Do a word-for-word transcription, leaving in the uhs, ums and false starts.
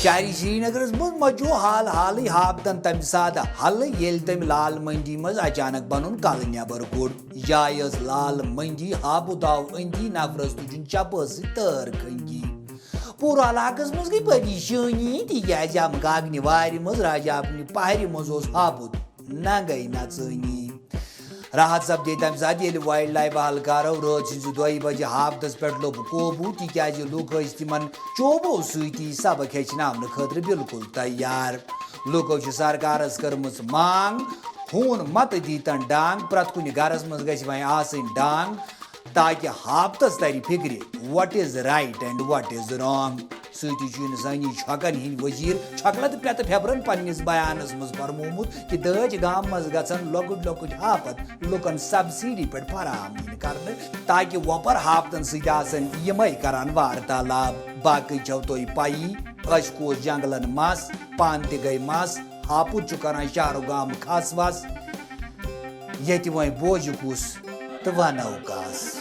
شہری سرینگرس منٛز مۄکلیو حال حالٕے ہاپتن تمہِ ساتہٕ حلہٕ، ییٚلہِ تٔمۍ لال منڈی منٛز اچانک پنُن کلہٕ نٮ۪بر کوٚڑ۔ جاے ٲس لال منڈی، ہاپُت آو أنٛدی، نفرس تُجِن چپہٕ سۭتۍ تٲر کھنٛگی۔ پوٗرٕ علاقس منٛز گٔے پریشٲنی، تِکیازِ امہٕ گاگنہِ وارِ منٛز راجا اپنہِ پہرِ منٛز اوس ہاپُت ننگے نژٲنی۔ راحت سپدے تمہِ ساتہٕ، ییٚلہِ وایلڈ لایف اہلکارو رٲژ ہٕنزِ دۄیہِ بجہِ ہاپتس پٮ۪ٹھ لوٚب قوبوٗ، تِکیازِ لوٗکھ ٲسۍ تِمن چوبو سۭتی سبق ہیٚچھناونہٕ خٲطرٕ بالکل تیار۔ لوٗکو چھِ سرکارس کٔرمٕژ مانگ، ہوٗن متہٕ دیٖتن ڈانگ، پرٛٮ۪تھ کُنہِ گرس منٛز گژھِ وۄنۍ آسٕنۍ ڈانگ، تاکہِ ہاپتس ترِ فکرِ، what is right and what is wrong۔ سۭتی چھُ انسٲنی چھۄکن ہٕنٛدۍ وزیر چھۄکلہٕ تہٕ پٮ۪تہٕ پھٮ۪پھرن پننِس بیانس منٛز فرمومُت کہِ دٲج گام منٛز گژھن لۄکٕٹۍ لۄکٕٹۍ ہاپت لُکن سبسڈی پٮ۪ٹھ فراہم یِنہٕ کرنہٕ، تاکہِ وۄپر ہاپتن سۭتۍ آسن یِمے کران وارتالاب۔ باقٕے چھو تۄہہِ پیی، أسۍ کُس جنگلن مس، پانہٕ تہِ گٔے مس، ہاپُت چھُ کران شہرٕ گامہٕ کھس وس۔ ییٚتہِ وۄنۍ بوجہِ کُس تہٕ ونو کس۔